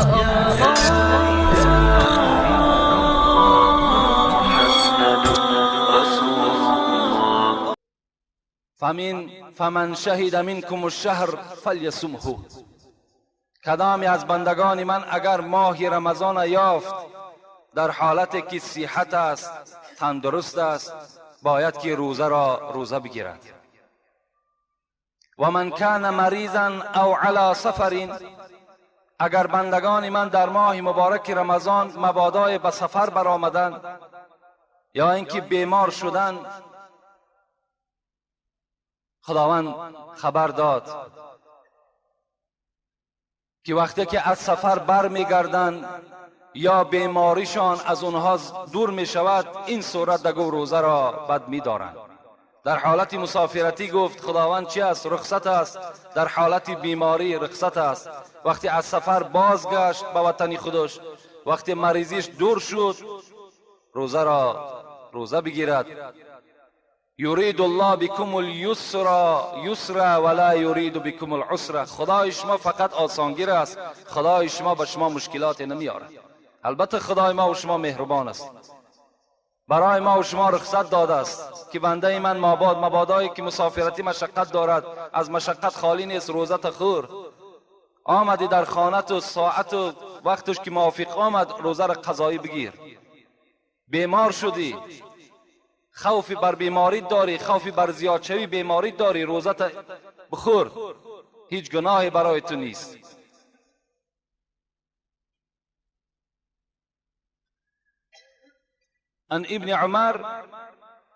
محمد رسول الله. فمن شهد منكم الشهر فلیصمه. کدامی از بندگان من اگر ماه رمضان یافت در حالت که صحت است، تندرست است، باید که روزه را روزه بگیرد. و من کان مریضا او علی سفر، اگر بندگان من در ماه مبارک رمضان مبادای به سفر برآمدند یا اینکه بیمار شدند، خداوند خبر داد که وقتی که از سفر بر میگردند یا بیماریشان از اونها دور می شود، این صورت دگو روزه را بد می دارند. در حالت مسافرتی گفت خداوند چی است؟ رخصت است. در حالت بیماری رخصت است. وقتی از سفر بازگشت به وطن خودش، وقتی مریضیش دور شد، روزه را روزه بگیرد. یرید الله بكم اليسر یسر ولا یرید بكم العسر. خدای شما فقط آسانگیر است، خدای شما به شما مشکلات نمیارد. البته خدای ما و شما مهربان است، برای ما و شما رخصت داده است که بنده من مبادایی که مسافرتی مشقت دارد، از مشقت خالی نیست، روزت خور. آمدی در خانه و ساعت و وقتش که موافق آمد، روزه را قضایی بگیر. بیمار شدی، خوفی بر بیماری داری، خوفی بر زیادشوی بیماری داری، روزت بخور، هیچ گناهی برای تو نیست. عن ابن عمر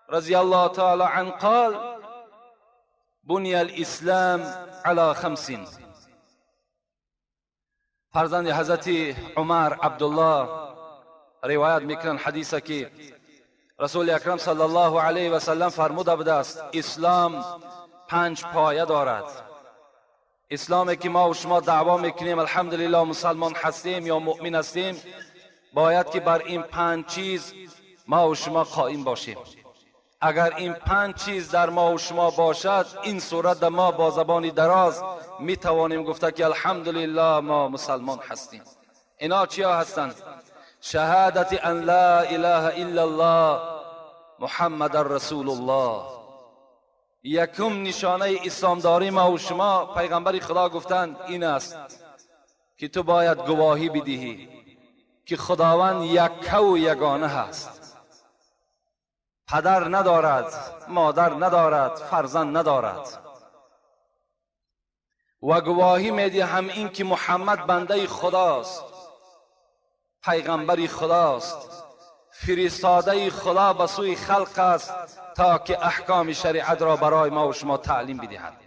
رضی الله تعالی عنه قال بنی الاسلام على خمس. فرزند حضرت عمر عبدالله روایت میکنن حدیثه که رسول اکرم صلی الله علیه و سلم فرموده بوده است اسلام 5 پایه دارد. اسلامی که ما و شما دعوا میکنیم الحمدلله مسلمان هستیم یا مؤمن هستیم، باید که بر این 5 چیز ما و شما قائم باشیم. اگر این 5 چیز در ما و شما باشد، این صورت ما با زبان دراز می توانیم گفته که الحمدلله ما مسلمان هستیم. اینا چیا هستند؟ شهادت ان لا اله الا الله محمد رسول الله. یکم نشانه اسلامداری ما و شما، پیغمبر خدا گفتند این است که تو باید گواهی بدهی که خداوند یک و یگانه هست، پدر ندارد، مادر ندارد، فرزند ندارد، و گواهی میدهم این که محمد بنده خداست، پیغمبر خداست، فرستاده خدا به سوی خلق است تا که احکام شریعت را برای ما و شما تعلیم بدهد.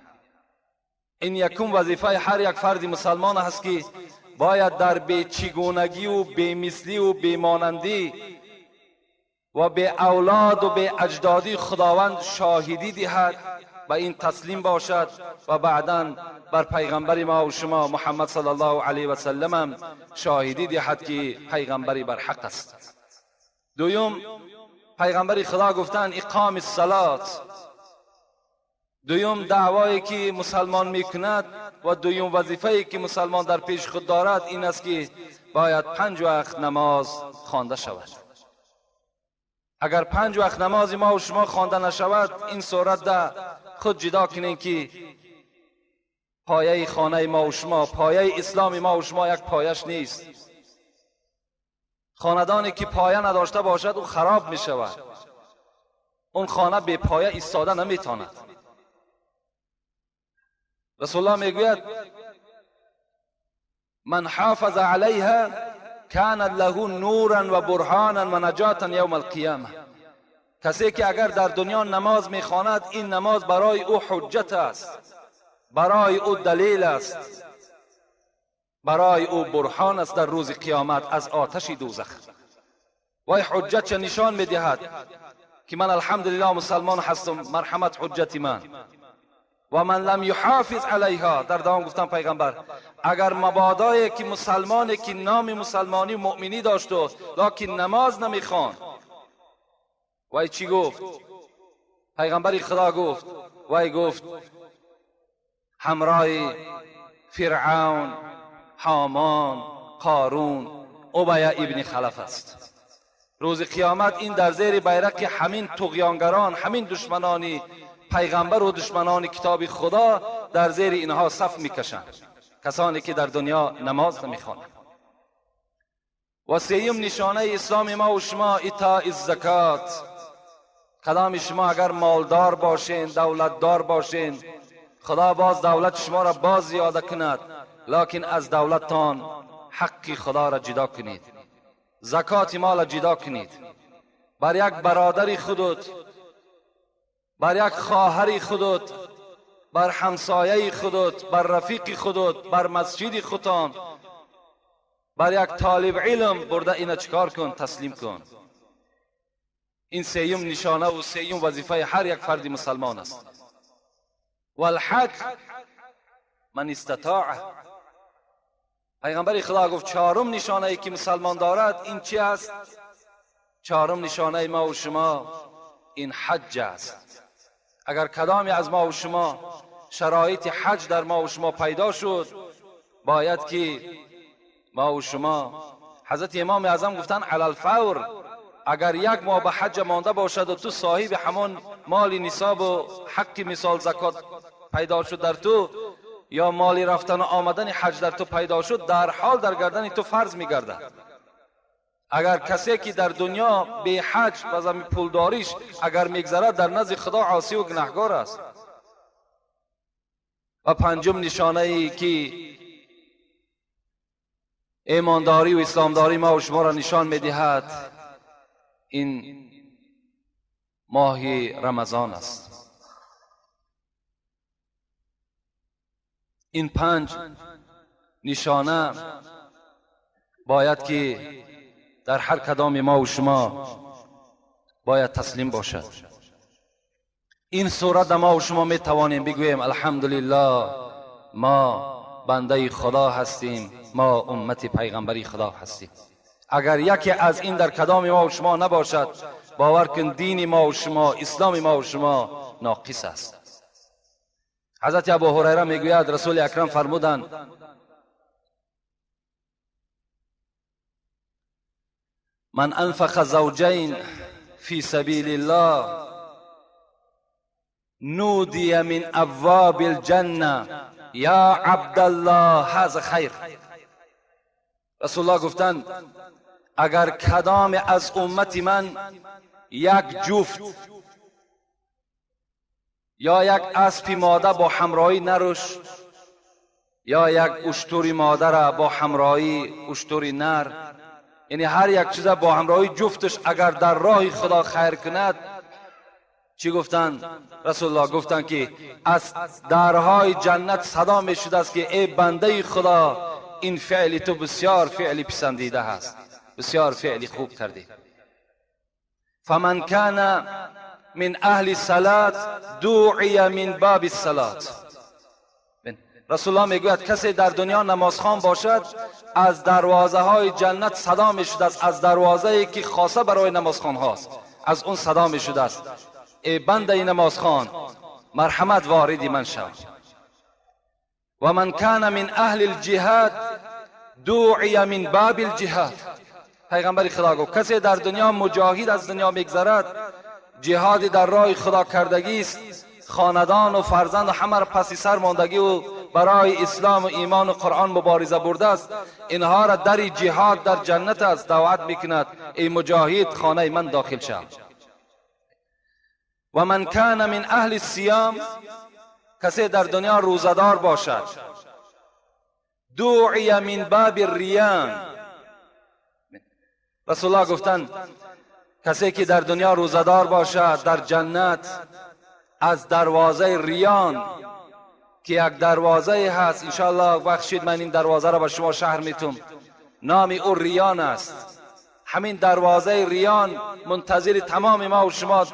این یکم وظیفه هر یک فرد مسلمان است که باید در بیچگونگی و بیمثلی و بیمانندی و به اولاد و به اجدادی خداوند شاهدی دهد و این تسلیم باشد و بعدا بر پیغمبر ما و شما محمد صلی الله علیه و سلم شاهدی دهد که پیغمبری بر حق است. دویم، پیغمبر خدا گفتند اقام الصلات. دویم دعوایی که مسلمان میکند و دویم وظیفه‌ای که مسلمان در پیش خود دارد این است که باید 5 وقت نماز خوانده شود. اگر 5 وقت نماز ما و شما خوانده نشود، این صورت ده خود جدا کنین که پایه خانه ما و شما، پایه اسلام ما و شما یک پایش نیست. خاندانی که پایه نداشته باشد او خراب می شود، اون خانه به پایه ایستاده نمیتواند. رسول الله میگوید من حافظ علیها کان له نورا و برهانا و نجاتا یوم القیامه. کسی که اگر در دنیا نماز میخواند، این نماز برای او حجت است، برای او دلیل است، برای او برهان است در روز قیامت از آتش دوزخ. وای حجت چه نشان میدهد که من الحمدلله مسلمان هستم، مرحمت حجت من. و من لم یحافظ علیها، در دوام گفتم پیغمبر اگر مبادایی که مسلمانی که نام مسلمانی و مؤمنی داشت و لکن نماز نمیخواند، وای چی گفت؟ پیغمبر خدا گفت، وای گفت همراه فرعون، هامان، قارون، ابی ابن خلف است. روز قیامت این در زیر بیرق همین طغیانگران، همین دشمنان پیغمبر و دشمنان کتاب خدا در زیر اینها صف میکشند، کسانی که در دنیا نماز نمیخوانند. و سیوم نشانه اسلام ما و شما ایتاء الزکات. کدام شما اگر مالدار باشین، دولتدار باشین، خدا باز دولت شما را باز زیاده کند، لکن از دولتتان حق خدا را جدا کنید، زکات مال را جدا کنید. بر یک برادر خودت، بر یک خواهر خودت، بر همسایه خودت، بر رفیق خودت، بر مسجد خودتان، بر یک طالب علم برده اینا چکار کن؟ تسلیم کن. این سیوم نشانه و سیوم وظیفه هر یک فرد مسلمان است. والحج من استطاع. پیغمبر خدا گفت چهارم نشانه ای که مسلمان دارد این چی است؟ چهارم نشانه ما و شما این حج است. اگر کدامی از ما و شما شرایط حج در ما و شما پیدا شد، باید که ما و شما، حضرت امام اعظم گفتن علی الفور، اگر یک ماه به حج مانده باشد و تو صاحب همان مال نصاب و حق مثال زکات پیدا شد در تو، یا مالی رفتن و آمدن حج در تو پیدا شد، در حال در گردن تو فرض میگردد. اگر کسی که در دنیا به حج و زمین پولداریش اگر میگذرد، در نزد خدا عاصی و گناهگار است. و پنجم نشانه ای که ایمانداری و اسلامداری ما و شما را نشان میدهد این ماه رمضان است. این پنج نشانه باید که در هر کدام ما و شما باید تسلیم باشد. این صورت ما و شما می توانیم بگوییم الحمدلله ما بنده خدا هستیم، ما امت پیغمبری خدا هستیم. اگر یکی از این در کدام ما و شما نباشد، باور کن دین ما و شما، اسلام ما و شما ناقص است. حضرت ابو هریره میگوید رسول اکرم فرمودند من انفق زوجین فی سبیل الله نودی من ابواب الجنه یا عبدالله هذا خیر. رسول الله گفتند اگر کدام از امت من یک جفت یا یک اسب ماده با همراهی نرش، یا یک اشتری ماده را با همراهی اشتری نر، یعنی هر یک چیز با همراهی جفتش اگر در راه خدا خیر کند، چی گفتن؟ رسول الله گفتن که از درهای جنت صدا می شده است که ای بنده خدا، این فعل تو بسیار فعل پسندیده است، بسیار فعل خوب کردی. فمن کان من اهل الصلاة دعی من باب الصلاة. رسول الله میگوید کسی در دنیا نمازخوان باشد از دروازه های جنت صدا می شده است، از دروازه ای که خاصه برای نمازخوان هاست از اون صدا می شده است، ای بنده نمازخوان مرحمت واردی من شو. و من کان من اهل الجهاد دعی من باب الجهاد. پیغمبر خدا گفت کسی در دنیا مجاهد از دنیا میگذرد، جهاد در راه خدا کردگی است، خاندان و فرزند و همه را پسی سر ماندگی و برای اسلام و ایمان و قرآن مبارزه برده است، اینها را در جهاد در جنت است دعوت میکند ای مجاهد خانه من داخل شو. و من کان من اهل الصیام، کسی در دنیا روزدار باشد، دعی من باب الریان. رسول الله گفتند کسی که در دنیا روزدار باشد در جنت از دروازه ریان که یک دروازه هست، انشاءالله بخشید من این دروازه را به شما شهر میتم، نام او ریان است. همین دروازه ریان منتظر تمام ما و شما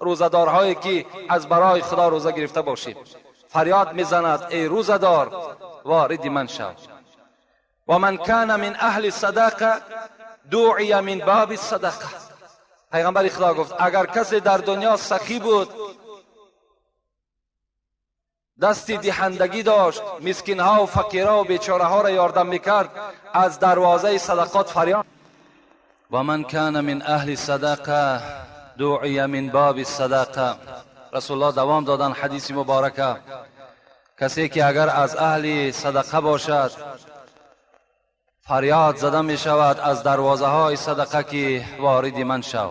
روزدارهایی که از برای خدا روزه گرفته باشیم، فریاد میزند ای روزدار وارد من شو. و من کان من اهل صدقه دعی من باب الصدقه. پیغمبر خدا گفت اگر کسی در دنیا سخی بود، دستی دهندگی داشت، مسکینها و فقیرها و بیچاره را یاردم میکرد، از دروازه صدقات فریاد. و من کان من اهل صدقه دعی من باب صدقه. رسول الله دوام دادن حدیث مبارکه، کسی که اگر از اهل صدقه باشد فریاد زده می شود از دروازه های صدقه که وارد من شو.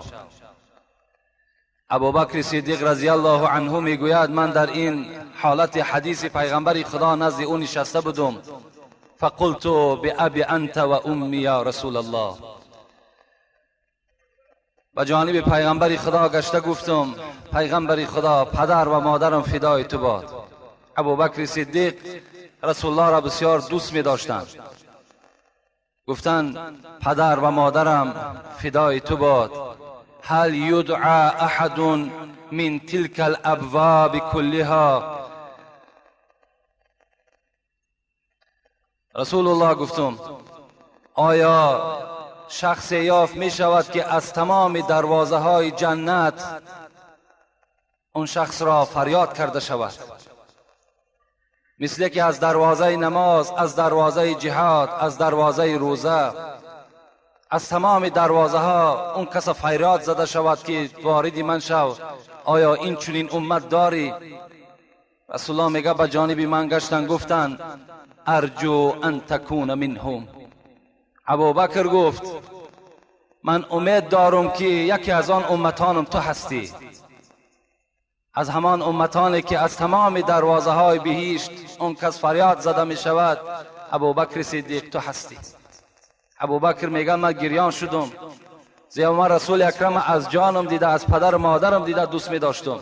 ابوبکر صدیق رضی الله عنه می گوید من در این حالت حدیث پیغمبر خدا نزد او نشسته بودم. فقلت بأبی انت و امی یا رسول الله. به جانب پیغمبر خدا گشته گفتم پیغمبر خدا، پدر و مادرم فدای تو باد. ابوبکر صدیق رسول الله را بسیار دوست می داشتند. گفتند پدر و مادرم فدای تو باد. هل یدعى احد من تلك الابواب كلها؟ رسول الله گفتم آیا شخص یافت می شود که از تمام دروازه های جنت اون شخص را فریاد کرده شود؟ مثل که از دروازه نماز، از دروازه جهاد، از دروازه روزه، از تمام دروازه ها اون کس فریاد زده شود که وارد من شو. آیا این چنین امت داری؟ رسول الله میگه به جانب من گشتن گفتن ارجو ان تکون منهم. ابوبکر گفت من امید دارم که یکی از آن امتانم تو هستی، از همان امتانی که از تمام دروازه های بهشت اون کس فریاد زده می شود، ابوبکر صدیق تو هستی. ابوبکر میگه من گریان شدم، زیرا من رسول اکرم از جانم دیده، از پدر و مادرم دیده دوست می داشتم.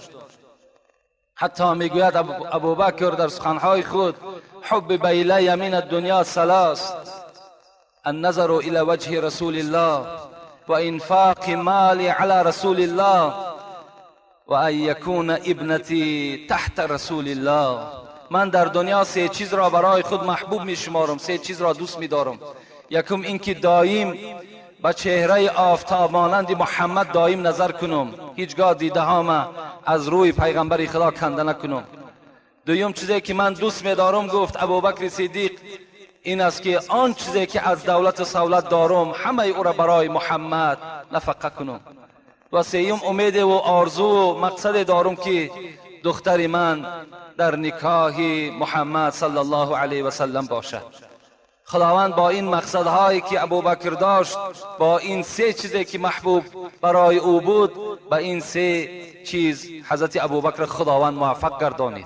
حتی میگوید ابوبکر در سخنهای خود حب الی من الدنیا ثلاث، النظر الى وجه رسول الله و انفاق مالی علی رسول الله و ان یکون ابنتی تحت رسول الله. من در دنیا سه چیز را برای خود محبوب می شمارم، سه چیز را دوست می دارم. یکم اینکه دایم به چهره آفتاب مانند محمد دایم نظر کنم، هیچگاه دیده هام از روی پیغمبر خدا کنده نکنم. دویم چیزی که من دوست می دارم، گفت ابوبکر صدیق، این است که آن چیزی که از دولت و سولت دارم همه او را برای محمد نفقه کنم. و سیوم امید و آرزو و مقصد دارم که دختر من در نکاح محمد صلی الله علیه و سلم باشد. خداوند با این مقصدهایی که ابوبکر داشت، با این سه چیزی که محبوب برای او بود، با این سه چیز حضرت ابوبکر خداوند موفق گردانید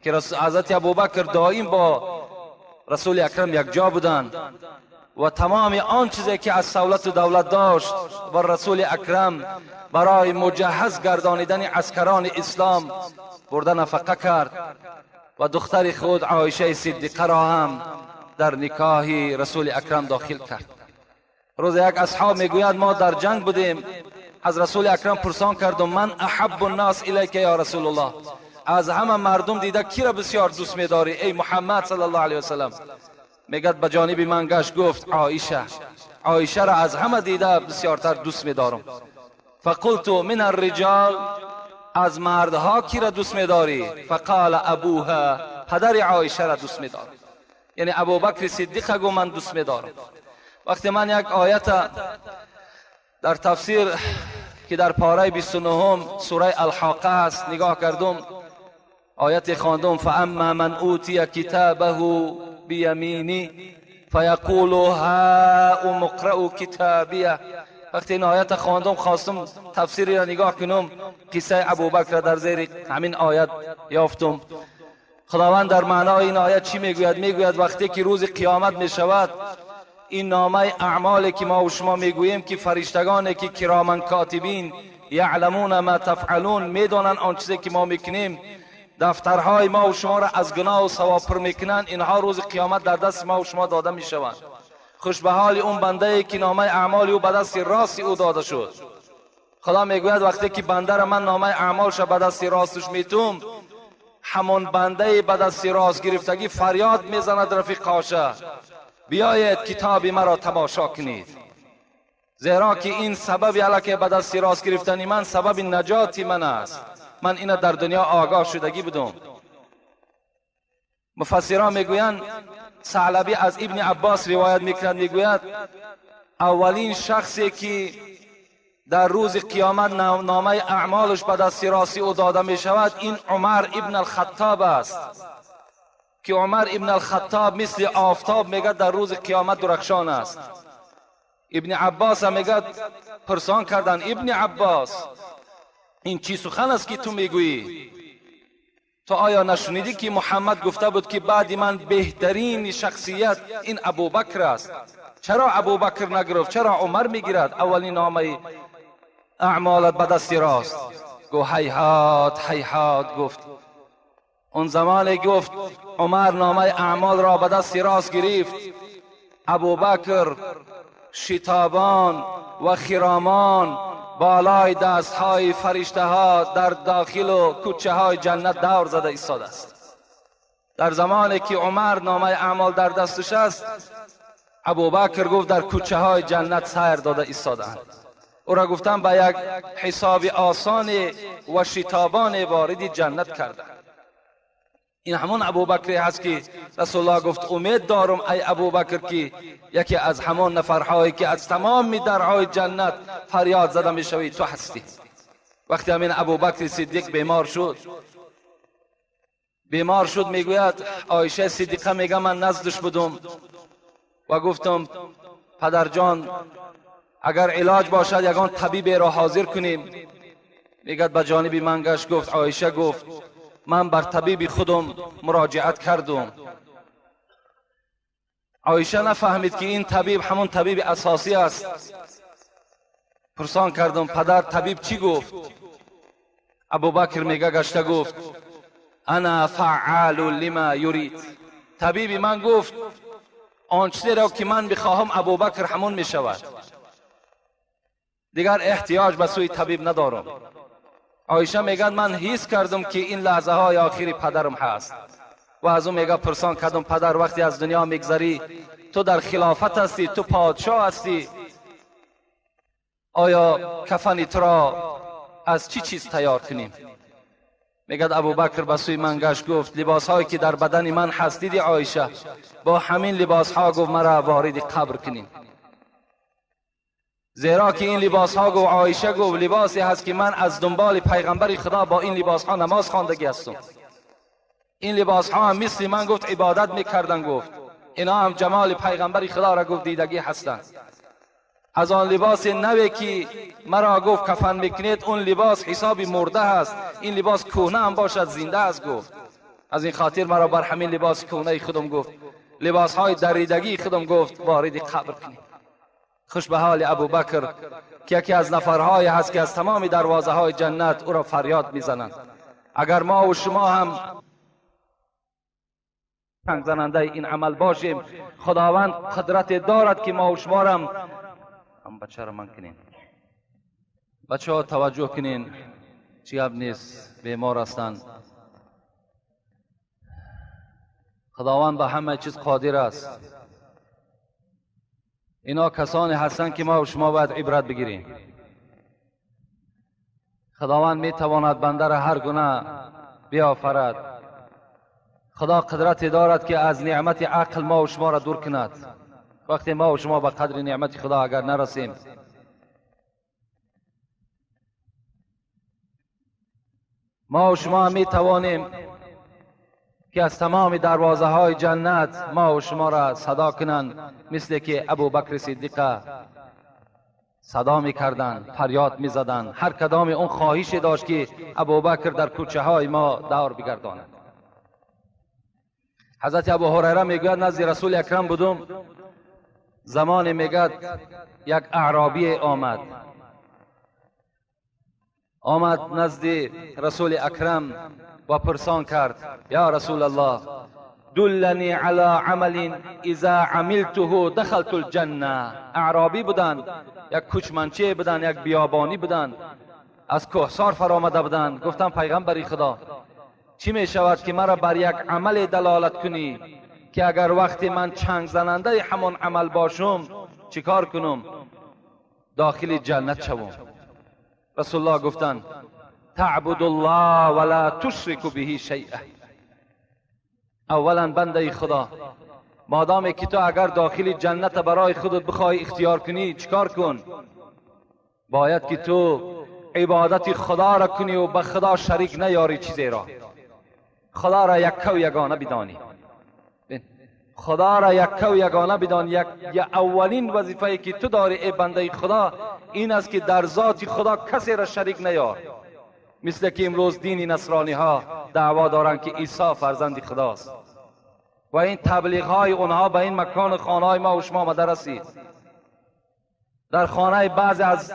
که حضرت ابوبکر دائم با رسول اکرم یک جا بودند و تمام آن چیزی که از سولت و دولت داشت و رسول اکرم برای مجهز گردانیدن عسکران اسلام برده نفقه کرد و دختر خود عایشه صدیقه را هم در نکاح رسول اکرم داخل کرد. روز یک اصحاب میگوید ما در جنگ بودیم، از رسول اکرم پرسان کردم من احب الناس الیک یا رسول الله، از همه مردم دیده کی را بسیار دوست میداری ای محمد صلی الله علیه وسلم؟ میگد به جانب من گشت گفت عایشه، عایشه را از همه دیده بسیارتر دوست میدارم. فقلت من الرجال، از مردها کی را دوست میداری؟ فقال ابوها، پدر عایشه را دوست میدارم. یعنی ابوبکر صدیق گو من دوست میدارم. وقتی من یک آیت در تفسیر که در پاره 29 سوره الحاقه است نگاه کردم، آیت خواندم فاما من اوتی کتابه بیمینی فیقول هاؤم اقرأوا کتابیه. وقتی این آیت خواندم خواستم تفسیری را نگاه کنم، قصه ابوبکر را در زیر همین آیت یافتم. خداوند در معنای این آیت چی میگوید؟ میگوید وقتی که روز قیامت میشود، این نامه اعمالی که ما و شما میگوییم که فرشتگانی که کرامن کاتبین یعلمون ما تفعلون، میدانند آن چیزی که ما میکنیم، دفترهای ما و شما را از گناه و ثواب پر میکنند، اینها روز قیامت در دست ما و شما داده میشوند. خوش به حال اون بنده ای که نامه اعمال او به دست راست او داده شد. خدا میگوید وقتی که بنده را من نامه اعمالش به دست راستش میتوم، همان بنده به دست راست گرفتگی فریاد میزند رفیقاشه بیایید کتاب مرا تماشا کنید، زیرا که این سبب علاکه به دست راست گرفتن من سبب نجات من است. من اینو در دنیا آگاه شدگی بودم. مفسران میگویند، ثعلبی از ابن عباس روایت میکند، میگوید اولین شخصی که در روز قیامت نامه اعمالش به دست راستی او داده می شود این عمر ابن الخطاب است، که عمر ابن الخطاب مثل آفتاب میگه در روز قیامت درخشان است. ابن عباس هم میگه پرسان کردن ابن عباس این چی سخن است که تو میگویی؟ تو آیا نشنیدی که محمد گفته بود که بعد من بهترین شخصیت این ابوبکر است؟ چرا ابوبکر نگرفت؟ چرا عمر میگیرد اولین نامه اعمالت به دست راست؟ گفت هیهات هیهات. گفت اون زمان گفت عمر نامه اعمال را به دست راست گرفت، ابوبکر شتابان و خرامان بالای دستهای فرشته ها در داخل و کوچه های جنت دور زده ایستاده است. در زمانی که عمر نامه اعمال در دستش است، ابوبکر گفت در کوچه های جنت سیر داده ایستاده‌اند. او را گفتم به یک حساب آسان و شتابان وارد جنت کرده. این همون ابوبکر هست که رسول الله گفت امید دارم ای ابوبکر که یکی از همان نفرهایی که از تمام درهای جنت فریاد زده میشوی تو هستی. وقتی همین ابوبکر صدیق بیمار شد، میگوید عایشه صدیقه میگه من نزدش بودم و گفتم پدرجان اگر علاج باشد یگان طبیب را حاضر کنیم. میگد به جانب من گشت، گفت عایشه گفت من بر طبیب خودم مراجعت کردم. عایشه نفهمید که این طبیب همون طبیب اساسی است. پرسان کردم پدر طبیب چی گفت؟ ابوبکر میگه گشته گفت انا فعال لما یرید. طبیب من گفت آن چیزی را که من بخواهم ابوبکر همون میشود، دیگر احتیاج به سوی طبیب ندارم. عایشه میگه من حس کردم که این لحظه های آخری پدرم هست و از او میگه پرسان کردم پدر وقتی از دنیا میگذری تو در خلافت هستی، تو پادشاه هستی، آیا کفنی تو را از چی چیز تیار کنیم؟ میگه ابوبکر به سوی من گشت گفت لباس هایی که در بدن من هست دیدی عایشه، با همین لباس ها گفت مرا وارد قبر کنیم، زیرا که این لباس ها گفت عایشه گفت لباسی هست که من از دنبال پیغمبر خدا با این لباس ها نماز خواندگی هستم. این لباس ها هم مثل من گفت عبادت میکردن، گفت اینا هم جمال پیغمبر خدا را گفت دیدگی هستند. از آن لباس نوی که مرا گفت کفن میکنید اون لباس حسابی مرده هست، این لباس کهنه هم باشد زنده است گفت. از این خاطر مرا بر همین لباس کهنه خودم گفت، لباس های دریدگی خودم گفت وارد قبر کنید. خوش به حال ابوبکر که یکی از نفرهای هست که از تمام دروازه های جنت او را فریاد میزنند. اگر ما و شما هم زننده این عمل باشیم، خداوند قدرت دارد که ما و شما را هم بچه را من کنیم. بچه ها توجه کنین، چی گپ نیست، بیمار هستند. خداوند به همه چیز قادر است. اینا کسانی هستند که ما و شما باید عبرت بگیریم. خداوند می تواند بنده را هر گونه بیافرد. خدا قدرت دارد که از نعمت عقل ما و شما را دور کند. وقتی ما و شما به قدر نعمت خدا اگر نرسیم، ما و شما می توانیم که از تمام دروازه های جنت ما و شما را صدا کنند، مثل که ابوبکر صدیق صدا می کردند، فریاد می زدند. هر کدام اون خواهش داشت که ابوبکر در کوچه های ما دور بگرداند. حضرت ابو هریره میگوید نزد رسول اکرم بودم، زمان میگد یک اعرابی آمد نزد رسول اکرم و پرسان کرد یا رسول الله دلنی علی عمل اذا عملته دخلت الجنه. اعرابی بودند، یک کوچمنچه بودند، یک بیابانی بودند، از کوهسار فرامده بودند. گفتم پیغمبر خدا چی می شود که مرا بر یک عمل دلالت کنی که اگر وقتی من چنگ زننده همان عمل باشم چیکار کنم؟ داخل جنت شوم. رسول الله گفتند تعبد الله ولا تشرك به شیئا. اولا بنده خدا، مادامی که تو اگر داخل جنت برای خودت بخوای اختیار کنی چیکار کن؟ باید که تو عبادت خدا را کنی و به خدا شریک نیاری چیزی را. خدا را یکه و یگانه بدانی. خدا را یکه و یگانه بدانی. یک اولین وظیفه‌ای که تو داری ای بنده خدا این است که در ذات خدا کسی را شریک نیار. مثل که امروز دین نصرانی ها دعوا دارند که عیسی فرزند خداست و این تبلیغ های اونها به این مکان خانه های ما و شما آمده رسید. در خانه بعضی از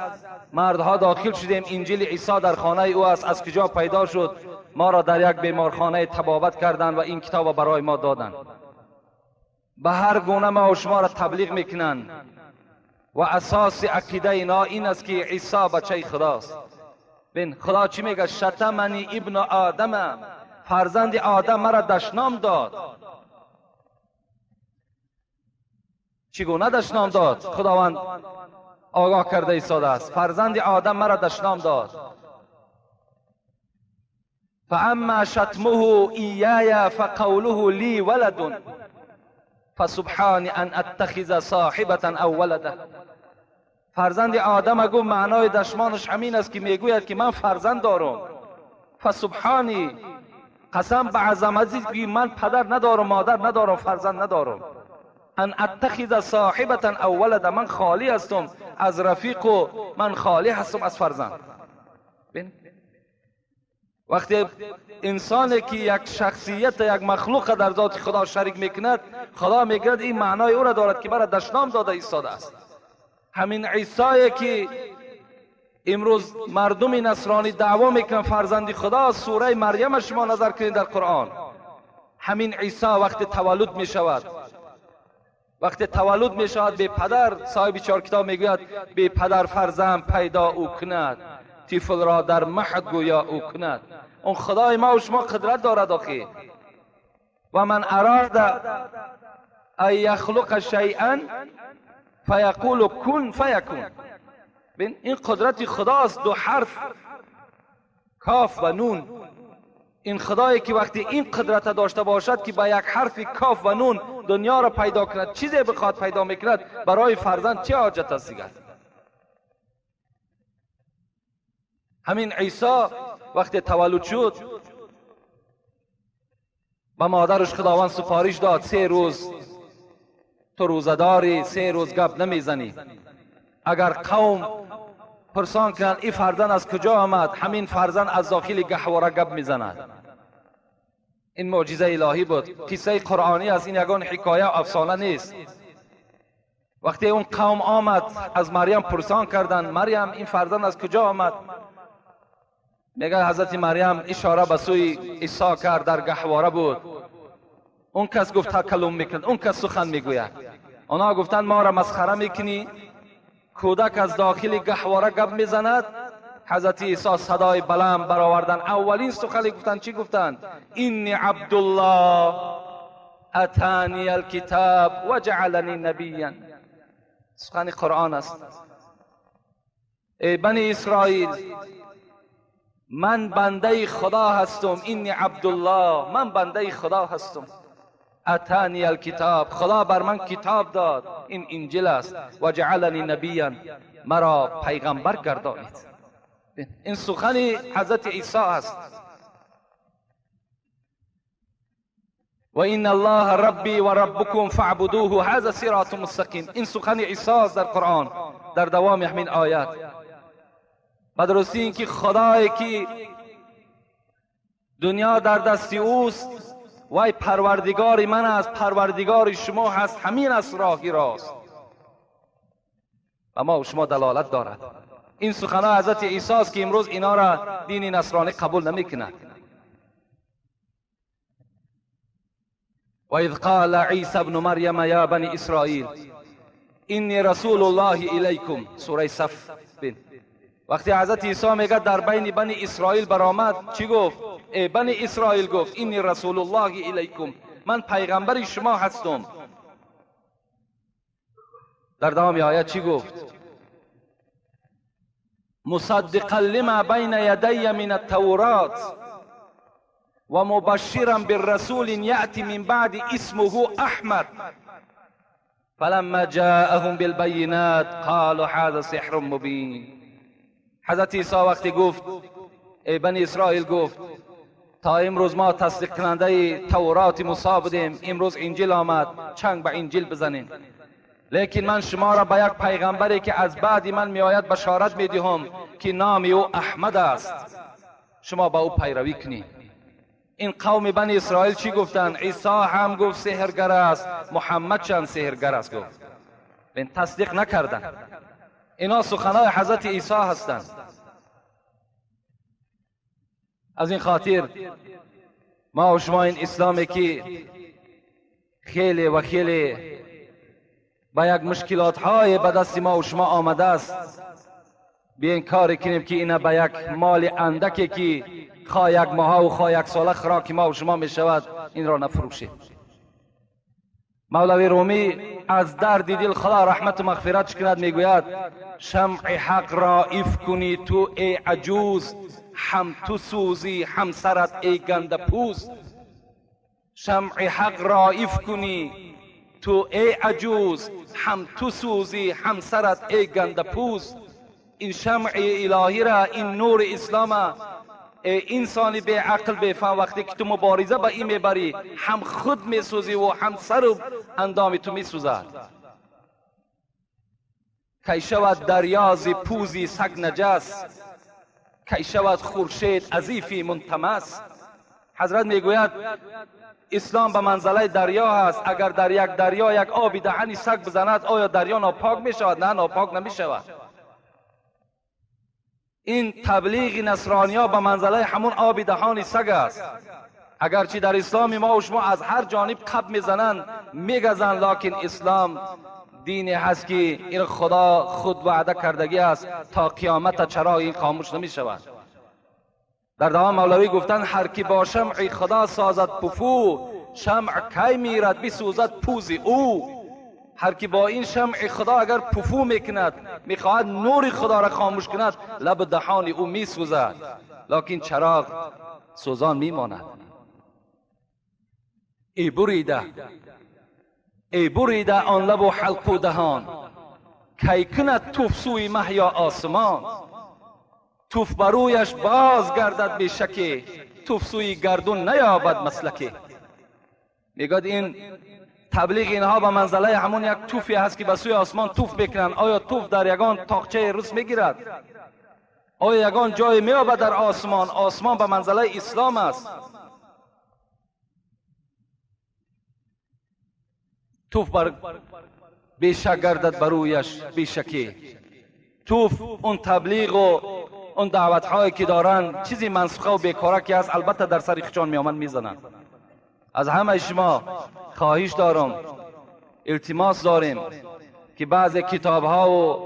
مردها داخل شدیم، انجیل عیسی در خانه او است، از کجا پیدا شد؟ ما را در یک بیمارخانه طبابت کردند و این کتاب برای ما دادند. به هر گونه ما و شما را تبلیغ میکنند و اساس عقیده اینا این است که عیسی بچه خداست. بین خدا چی میگه؟ شتمنی ابن آدم، فرزند آدم مرا دشنام داد. چگونه دشنام داد؟ خداوند آگاه کرده ایستاده است. فرزند آدم مرا دشنام داد. فاما شتمه ایای فقوله لی ولد فسبحان ان اتخذ صاحبة او ولدا. فرزند آدم گفت معنای دشمانش همین است که میگوید که من فرزند دارم. فسبحانی، قسم به عظمتی که من پدر ندارم، مادر ندارم، فرزند ندارم. ان اتخذ صاحبة او ولدا، من خالی هستم از رفیق و من خالی هستم از فرزند. وقتی انسانی که یک شخصیت، یک مخلوق در ذات خدا شریک میکند، خدا میگوید این معنای او را دارد که مرا دشنام داده ایستاده است. همین عیسی که امروز مردم نصرانی دعوا میکنن فرزند خدا، سوره مریم شما نظر کنید در قرآن، همین عیسی وقتی تولد میشود، وقتی تولد میشود به پدر، صاحب چهار کتاب میگوید به پدر فرزند پیدا او کند، طفل را در مهد گویا او کند. اون خدای ما و شما قدرت دارد آخی. و من اراد ان یخلق شیئا فیقول کن فیکون. این قدرت خداست، دو حرف کاف و نون. این خدایی که وقتی این قدرت داشته باشد که با یک حرف کاف و نون دنیا را پیدا کند، چیزی بخواد پیدا میکند، برای فرزند چه حاجت است دیگر؟ همین عیسی وقتی تولد شد به مادرش خداوند سفارش داد 3 روز تو روزه داری، 3 روز گپ نمیزنی. اگر قوم پرسان کنند این فرزند از کجا آمد، همین فرزند از داخل گهواره گپ میزند. این معجزه الهی بود، قصه قرآنی است، این یگان حکایه و افسانه نیست. وقتی اون قوم آمد از مریم پرسان کردند، مریم این فرزند از کجا آمد؟ میگه حضرت مریم اشاره به سوی عیسی کرد، در گهواره بود. اون کس گفت تکلم میکند، اون کس سخن میگوید. آنها گفتند ما را مسخره میکنی، کودک از داخل گهواره گپ میزند. حضرت عیسی صدای بلند برآوردن، اولین سخنی گفتند چی گفتند؟ اینی عبدالله اتانی الکتاب و جعلنی نبیا. سخن قرآن است. ای بنی اسرائیل، من بنده خدا هستم، اینی عبدالله، من بنده خدا هستم. اتانی الکتاب، خدا بر من کتاب داد، این انجیل است. و جعلنی نبیا، مرا پیغمبر گردانید. این سخن حضرت عیسی است. و این الله ربی و ربکم فاعبدوه هذا صراط مستقیم. این سخن عیسی است در قرآن، در دوام همین آیات. و درستی اینکه خدایی که دنیا در دست اوست، وای پروردگار من است، پروردگار شما هست، همین است راهی راست و ما و شما دلالت دارد. این سخنها حضرت عیسی است که امروز اینا را دین نصرانی قبول نمیکند. و اذ قال عیسی ابن مریم یا بنی اسرائیل انی رسول الله الیکم، سوره صف. وقتی حضرت عیسی میگه در بین بنی اسرائیل برآمد، چی گفت؟ ای بنی اسرائیل، گفت انی رسول الله الیکم، من پیغمبر شما هستم. در دوام آیه چی گفت؟ مصدقا لما بین یدی من التورات و مبشرا بالرسول یأتی من بعد اسمه احمد فلما جاءهم بالبینات قالوا هذا سحر مبین. حضرت عیسی وقتی گفت ای بنی اسرائیل، گفت تا امروز ما تصدیق کننده تورات موسی بودیم، امروز انجیل آمد، چنگ به انجیل بزنیم، لیکن من شما را به یک پیغمبری که از بعد من میآید بشارت میدهم که نام او احمد است، شما به او پیروی کنید. این قوم بنی اسرائیل چی گفتند؟ عیسی هم گفت سحرگر است، محمد چند سحرگر است گفت. این تصدیق نکردند. اینا سخنای حضرت عیسی هستند. از این خاطر ما و شما این اسلامی که خیلی و خیلی با یک مشکلات های به دست ما و شما آمده است، بیاین کاری کنیم که اینا به یک مال اندکی که خواه یک ماه و خواه یک ساله خوراک ما و شما می شود این را نفروشیم. مولوی رومی از درد دل خدا رحمت و مغفرت کند میگوید شمع حق را ایف کنی تو ای عجوز، هم تو سوزی هم سرت ای گنده پوز. شمع حق را ایف کنی تو ای عجوز، هم تو سوزی هم سرت ای گنده پوز. این شمع الهی را، این نور اسلام، ای انسانی بی عقل بی فهم، وقتی که تو مبارزه با این میبری هم خود میسوزی و هم سر و اندام تو میسوزد. کی شود دریا ز پوزی سگ نجس، کی شود خورشید عزیفی منتمس. حضرت میگوید اسلام به منزله دریا هست، اگر در یک دریا یک آبی دهنی سگ بزند آیا دریا ناپاک میشود؟ نه، ناپاک نمیشود. این تبلیغ نصرانیا به منزله همون آب دهان سگ است. اگرچه در اسلام ما و شما از هر جانب قب میزنند میگزند، لکن اسلام دینی هست که این خدا خود وعده کردگی است تا قیامت چراغ این خاموش نمی شود. در دوام مولوی گفتند هر کی با شمع خدا سازد پفو، شمع کی میرد بسوزد پوز او. هر کی با این شمع خدا اگر پفو میکند، میخواهد نور خدا را خاموش کند، لب دهان او میسوزد، لکن چراغ سوزان میماند. ای بریده، ای بریده آن لب و حلق و دهان، کی کند توف سوی مه یا آسمان. توف برویش باز گردد بی شکی، توف سوی گردون نیابد مسلکی. میگوید این تبلیغ اینها به منزله همون یک توفی هست که به سوی آسمان توف میکنند. آیا توف در یگان تاقچه روس میگیرد؟ آیا یگان جای میابد در آسمان؟ آسمان به منزله اسلام است. توف بر بیشک گردد برویش بیشکی. توف اون تبلیغ و اون دعوت هایی که دارن چیزی منسوخه و بیکاره که هست، البته در سر خچان میامن میزنن. از همه شما خواهش دارم، التماس داریم که بعض کتاب ها و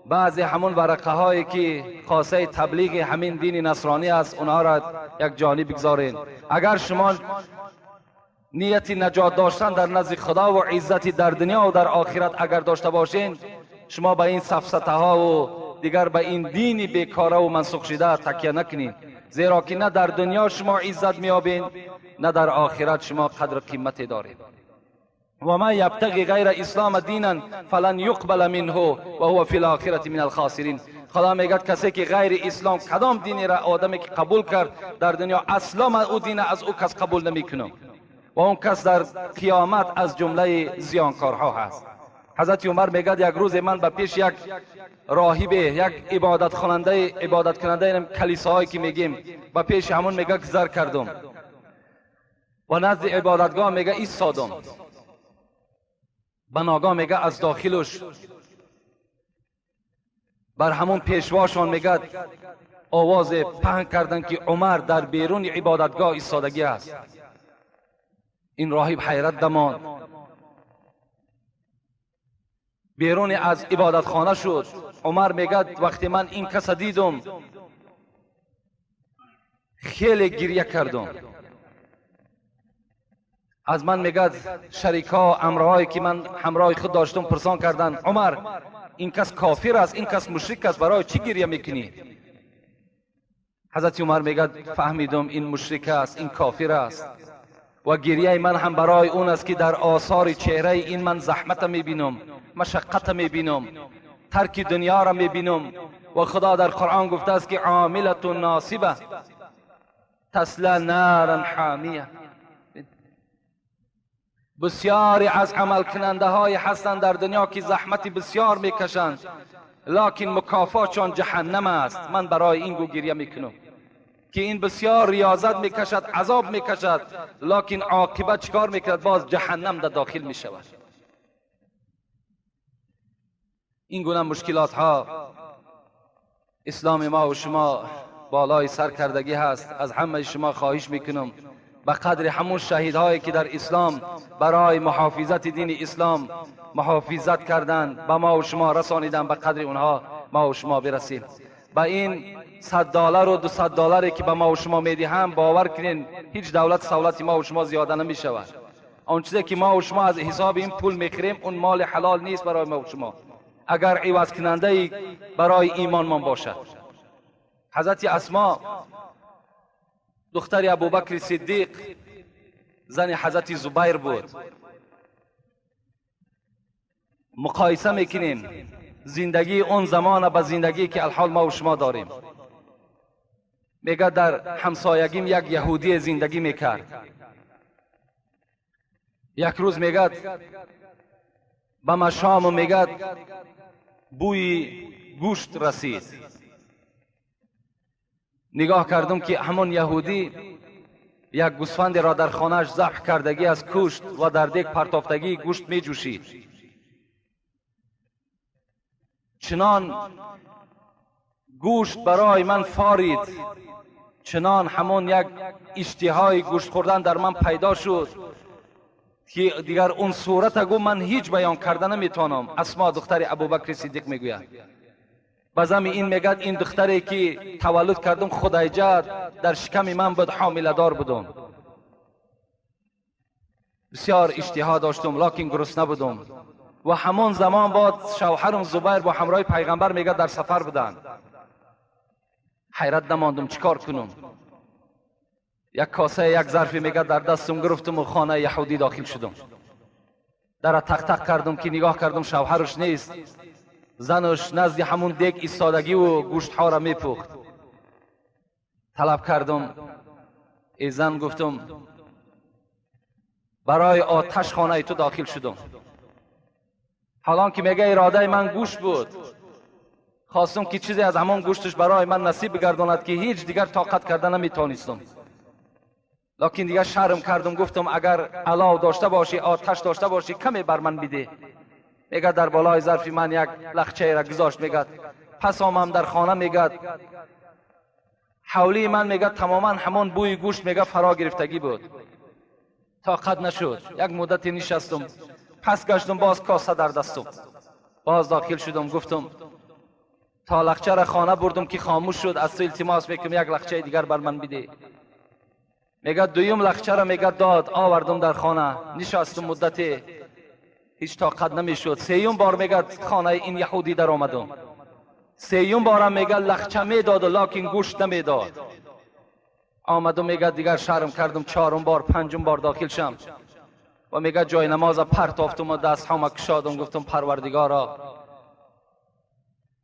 بعض همون ورقه هایی که خاصه تبلیغ همین دین نصرانی است اونها را یک جانب بگذارین. اگر شما نیت نجات داشتن در نزد خدا و عزت در دنیا و در آخرت اگر داشته باشین، شما به این سفسطه ها و دیگر به این دین بیکاره و منسوخ شده تکیه نکنین، زیرا که نه در دنیا شما عزت میابین نه در آخرت شما قدر قیمت دارید. و من یبتغی غیر اسلام دینا فلن یقبل منه و هو فی الاخرة من الخاسرین. خدا میگد کسی که غیر اسلام کدام دینی را آدمی که قبول کرد در دنیا، اصلا من او دین از او کس قبول نمیکنم و اون کس در قیامت از جمله زیانکارها هست. حضرت عمر میگد یک روز من به پیش یک راهب، یک عبادت کننده کلیساهایی که میگیم، به پیش همون میگه گذر کردم و نزد عبادتگاه میگه ایستادم. بناگاه میگه از داخلش بر همون پیشواشان میگه آواز پهن کردن که عمر در بیرون عبادتگاه ایستادگی است. این راهب حیرت دمان، بیرون از عبادتخانه شد. عمر میگه وقتی من این کس دیدم خیلی گریه کردم. از من میگه شریکا امرهایی که من همراه خود داشتم پرسان کردن، عمر این کس کافر است، این کس مشرک است، برای چی گریه میکنی؟ حضرت عمر میگه فهمیدم این مشرک است، این کافر است و گریه من هم برای اون است که در آثار چهره این من زحمت میبینم، مشقت میبینم، ترک دنیا را میبینم. و خدا در قرآن گفته است که عاملة ناصبه تصلی نارا حامیه. بسیاری از عمل کننده های هستند در دنیا که زحمت بسیار میکشند، لکن مکافاتشان جهنم است. من برای این گو گریه میکنم که این بسیار ریاضت میکشد، عذاب میکشد، لکن عاقبت چکار میکند؟ باز جهنم در داخل میشود. این گونه مشکلات ها اسلام ما و شما بالای سر کردگی هست. از همه شما خواهش میکنم به قدر همون شهیدهایی که در اسلام برای محافظت دین اسلام محافظت کردند، به ما و شما رسانیدن، به قدر اونها ما و شما برسیم. به این $100 و $200 که به ما و شما میدهم، باور کنین هیچ دولت سولت ما و شما زیاده نمی شود. آن چیزی که ما و شما از حساب این پول میخریم اون مال حلال نیست برای ما و شما، اگر عوض کننده برای ایمان من باشد. حضرت اسما دختر ابوبکر صدیق، زن حضرت زبیر بود. مقایسه میکنیم زندگی اون زمان با زندگی که الحال ما و شما داریم. میگه در همسایگیم یک یهودی زندگی میکرد. یک روز میگه به مشام میگه بوی گوشت رسید. نگاه کردم که همون یهودی یک گوسفند را در خانهش ذبح کردگی از کشت و در دیگ پرتافتگی گوشت می جوشید. چنان گوشت برای من فارید، چنان همون یک اشتهای گوشت خوردن در من پیدا شد که دیگر اون صورت گو من هیچ بیان کرده نمیتونم. اسما دختر ابوبکر صدیق میگوید بازم این میگد این دختری که تولد کردم خدیجه در شکم من بود، حامله دار بودم، بسیار اشتها داشتم لکن گرسنه بودم. و همون زمان بعد شوهرم زبیر با همراه پیغمبر میگه در سفر بودن. حیرت نماندم چیکار کنم. یک کاسه یک ظرفی میگه در دستم گرفتم و خانه یهودی داخل شدم. در تق تق کردم که نگاه کردم شوهرش نیست، زنش نزد همون دیگ ایستادگی و گوشت ها را میپخت. طلب کردم ای زن، گفتم برای آتش خانه تو داخل شدم. حالان که میگه اراده من گوشت بود، خواستم که چیزی از همان گوشتش برای من نصیب بگرداند که هیچ دیگر طاقت کرده نمیتونستم. لکن دیگر شرم کردم، گفتم اگر علاو داشته باشی، آتش داشته باشی، کمی بر من بده. میگه در بالای ظرفی من یک لخچه را گذاشت. میگه پس آمم در خانه، میگه حولی من میگه تماما همان بوی گوشت میگه فرا گرفتگی بود. طاقت نشد، یک مدتی نشستم، پس گشتم باز کاسه در دستم، باز داخل شدم. گفتم تا لخچه را خانه بردم که خاموش شد، از تو التماس میکنم یک لخچه دیگر بر من بده. میگه دویم لخچه را میگه داد، آوردم در خانه، نشستم مدتی، هیچ طاقت نمیشد. سیوم بار میگه خانه این یهودی در آمدم، سیوم بارم میگه لخچه میداد لکن گوشت نمیداد. آمدم میگه دیگر شرم کردم، چهارم بار پنجم بار داخل شم و میگه جای نماز پرتافتم و دست هام کشادم، گفتم پروردگارا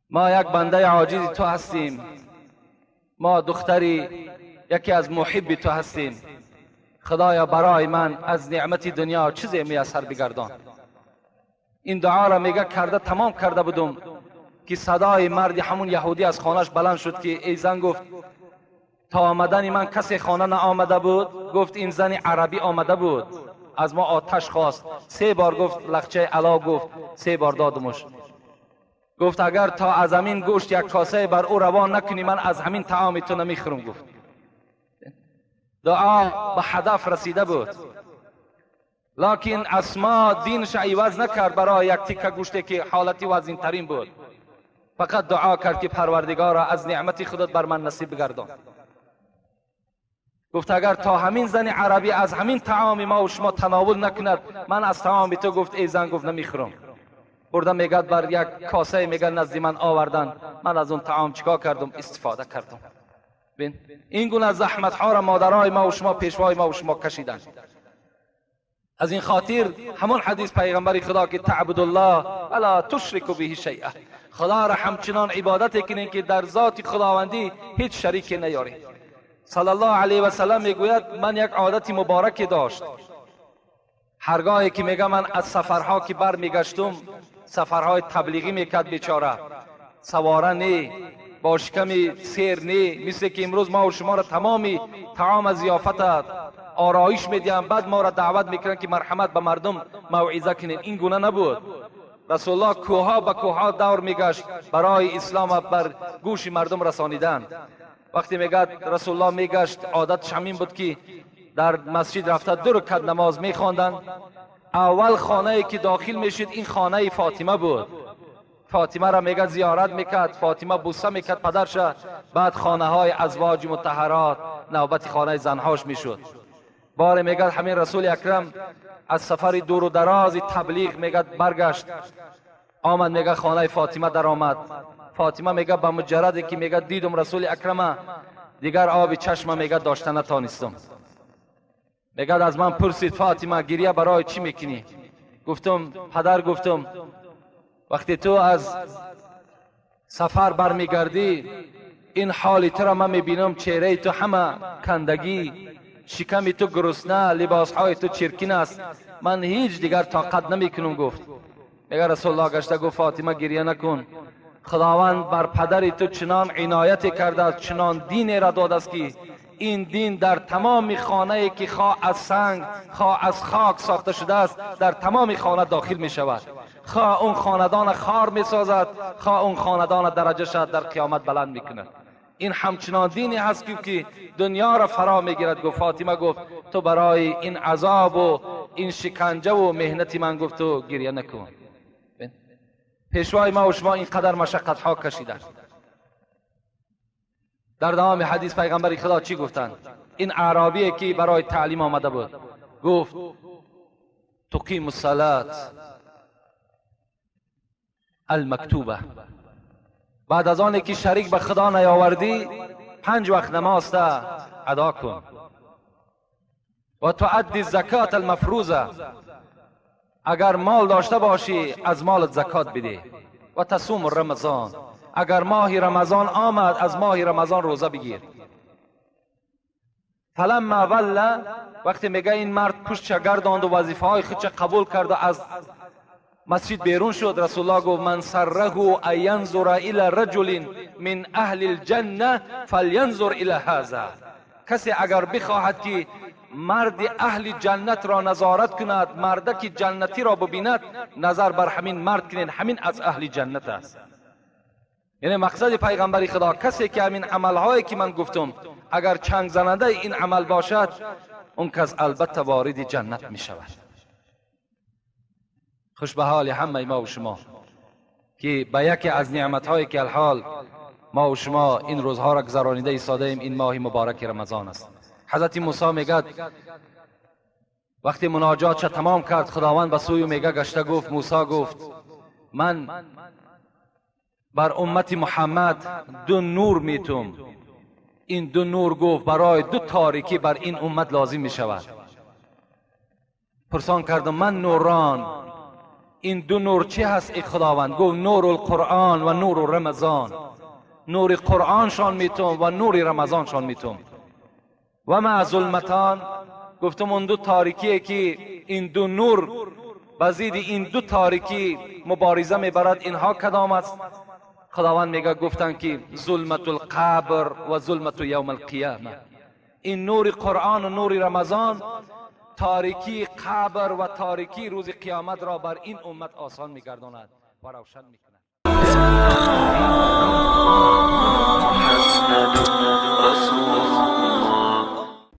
ما یک بنده عاجز تو هستیم، ما دختری یکی از محب تو هستیم، خدایا برای من از نعمت دنیا چیزی میسر بگردان. این دعا را میگه کرده تمام کرده بودم که صدای مرد همون یهودی از خانهش بلند شد که ای زن، گفت تا آمدن من کسی خانه نه آمده بود؟ گفت این زن عربی آمده بود، از ما آتش خواست. 3 بار گفت لخچه علا، گفت 3 بار دادمش. گفت اگر تا از همین گوشت یک کاسه بر او روان نکنی من از همین طعام تو نمیخورم. گفت دعا به هدف رسیده بود، لکن اسما دینش عوض نکرد برای یک تیکه گوشتی که حالتی وزین ترین بود. فقط دعا کرد که پروردگارا از نعمت خودت بر من نصیب بگردان. گفت اگر تا همین زن عربی از همین طعام ما و شما تناول نکند من از طعام تو، گفت ای زن، گفت نمیخورم. برده میگد بر یک کاسه میگه نزد من آوردن، من از اون طعام چیکار کردم؟ استفاده کردم. این گونه زحمت ها را مادرای ما و شما، پیشوای ما و شما کشیدند. از این خاطر همون حدیث پیغمبر خدا که تعبد الله ولا تشرک به شیئا، خدا را همچنان عبادت کنین که در ذات خداوندی هیچ شریک نیاری. صلی الله علیه و سلم میگوید من یک عادت مبارک داشت، هرگاهی که میگه من از سفرها که بر میگشتم، سفرهای تبلیغی میکرد بیچاره، سواره نه، با شکم سیر نه، مثل که امروز ما و شما را تمامی طعام ضیافت آرایش میدیم، بعد ما را دعوت میکنن که مرحمت به مردم موعظه کنیم. این گونه نبود. رسول الله کوها به کوها دور میگشت برای اسلام بر گوش مردم رسانیدن. وقتی میگه رسول الله میگشت، عادتش همین بود که در مسجد رفته 2 رکعت نماز میخواندند. اول خانه که داخل میشید این خانه فاطمه بود. فاطمه را میگه زیارت میکرد، فاطمه بوسه میکرد پدرش، بعد خانه های ازواج مطهرات نوبت خانه زنهاش میشد. بار میگه همین رسول اکرم از سفر دور و دراز تبلیغ میگه برگشت، آمد میگه خانه فاطمه در آمد. فاطمه میگه به مجردی که میگه دیدم رسول اکرم، دیگر آب چشم میگه داشته نتانستم. میگه از من پرسید فاطمه گریه برای چی میکنی؟ گفتم پدر، گفتم وقتی تو از سفر برمیگردی این حال تو را من میبینم، چهره تو همه کندگی، شکم تو گرسنه، لباسهای تو چرکین است، من هیچ دیگر طاقت نمیکنم. گفت میگه رسول الله گشته گفت فاطمه گریه نکن، خداوند بر پدر تو چنان عنایت کرده است، چنان دینی را داده است که این دین در تمام خانه که خواه از سنگ خواه از خاک ساخته شده است در تمام خانه داخل می شود، خواه اون خاندان خار می سازد، خواه اون خاندان درجه شد در قیامت بلند می کند. این همچنان دینی هست که دنیا را فرا می گیرد. گفت فاطمه گفت تو برای این عذاب و این شکنجه و مهنت من گفت تو گریه نکن. پیشوای ما و شما اینقدر مشقت ها کشیدند. در دوام حدیث پیغمبر خدا چی گفتند؟ این اعرابی که برای تعلیم آمده بود گفت تقیم الصلاة المکتوبه، بعد از آن که شریک به خدا نیاوردی 5 وقت نماز ادا کن، و تؤدی الزکات المفروضه، اگر مال داشته باشی از مالت زکات بده، و تصوم رمضان، اگر ماه رمضان آمد از ماه رمضان روزه بگیر. فلما ولى، وقتی میگه این مرد پشت گرداند و وظیفه های خودش قبول کرد و از مسجد بیرون شد، رسول الله گفت من سره ان ینظر الی رجل من اهل الجنه فلینظر الی هذا، کسی اگر بخواهد که مرد اهل جنت را نظارت کند، مردک جنتی را ببیند، نظر بر همین مرد کنین، همین از اهل جنت است. یعنی مقصد پیغمبر خدا کسی که همین عملهایی که من گفتم اگر چنگ زننده این عمل باشد، اون کس البته وارد جنت می شود. خوش به حال همه ما و شما که به یکی از نعمتهایی که الحال ما و شما این روزها را گذرانیده ایستاده ایم، این ماه مبارک رمضان است. حضرت موسی میگد وقتی مناجات تمام کرد، خداوند به سوی میگه گشته گفت موسی گفت من بر امت محمد 2 نور میتم، این 2 نور گفت برای 2 تاریکی بر این امت لازم میشود. پرسان کردم من نوران، این 2 نور چی هست ای خداوند؟ گفت نور القرآن و نور رمضان، نور قرآن شان میتم و نور رمضان شان میتم. و ما ظلمتان، گفتم اون 2 تاریکیه که این 2 نور بزید این 2 تاریکی مبارزه میبرد، اینها کدام است؟ خداوند میگه گفتن که ظلمت القبر و ظلمت یوم القیامه، این نور قرآن و نور رمضان تاریکی قبر و تاریکی روز قیامت را بر این امت آسان میگرداند و روشن میکند.